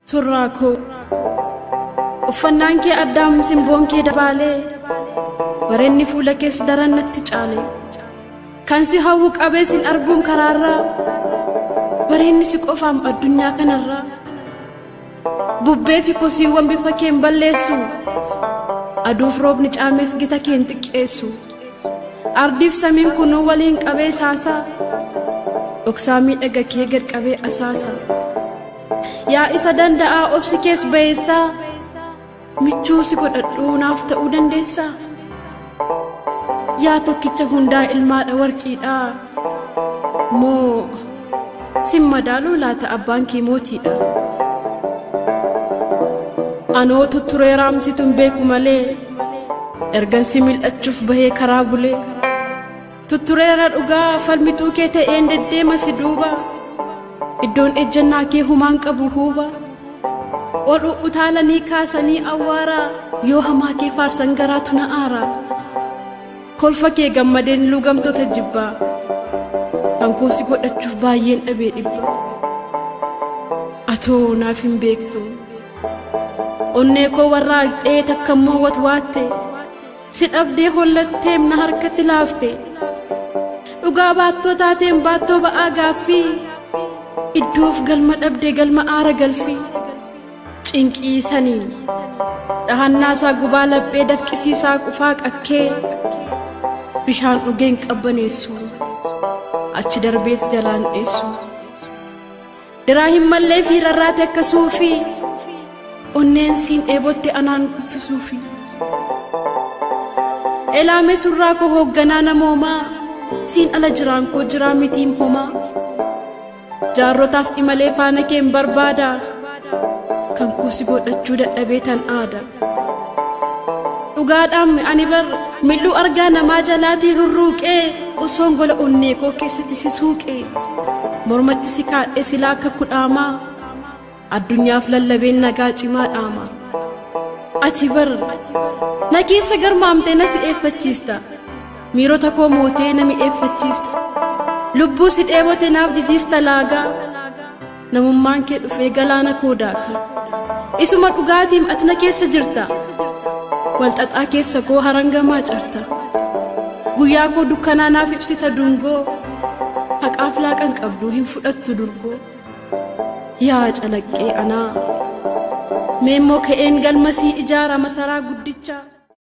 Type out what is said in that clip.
Surraa koo uffannaan kee addaam simboon kee dabaalee bareenni fuula kees daran natti caale kan si hawwu qabee sin arguum karaarraa bareenni si qofaam addunyaa kanarraa bubbee fi kosiiwwan bifa keen balleessu aduuf roobni caames gita keen xiqqeessu ardiif samiin kunuu waliin qabee saasaa dhoksaa miidhaga kee gad qabee asaasa. Yaa isa danda'aa obsi kees ba'eessaa michuu si godhadhuu naaf ta'uu dandeessaa. Yaa tokkicha hundaa ilmaadha warqiidhaa moo sin madaaluu laata abbaan kee mootiidha. Anoo tutturee raamsituun beeku malee ergan si mil'achuuf bahee karaa bulee tuttureera dhugaa falmituu kee ta'een deddeema si duuba. Iddoon ejjannaa kee humaan qabu huuba ol utaalanii kaasanii awwaara yoo hamaa kee faarsan garaatu na aara kolfa kee gammadeen lugamtoota jibbaa kan koo si godhachuuf baay'een dhabee dhibba atoo naaf hin beektu onnee koo warraaqxee takka immoo watwaatte si dhabdee hollatteem na harkatti laafte dhugaa baattoo taateen baattoo ba'aa gaaffii iddoof galma dhabdee galma aara galfii cinqiisanii dhahannaasaa gubaa laphee dafqisiisaa qufaa qakkee bishaan dhugeen qabbaneessu achi darbees jalaan dheessu diraa hin mallee fi rarraate akka suufii onneen siin dheebotte anaan kuffisuufi elaame surraa koo hoogganaa namoomaa siin ala jiraan koo jiraa mitiin homaa jaarrotaaf imalee faana keen barbaada kan koo si godhachuu dadhabee tan aada dhugaadhaan ani bar mil'uu argaa namaa jalaatii rurruuqee osoon gola onnee koo keessatti si suuqee mormatti si kaadhee silaa akka kudhaamaa addunyaaf lallabeen nagaa cimaa dhaama ati bar na keessa garmaamtee na si eeffachiista miirota koo mootee na mi'eeffachiista lubbuu si dheebote naaf jijiista laagaa namummaan kee dhufee galaana koo daaka isuma dhugaatiim ati na keessa jirta walxaxaa keessa koo harangamaa carta guyyaa koo dukkanaa naaf ibsita dungoo haqaaf laaqan qabduu hin fudhattu durgoo yaa calaqqee anaa mee immoo ka'een galmasii ijaara masaraa guddichaa.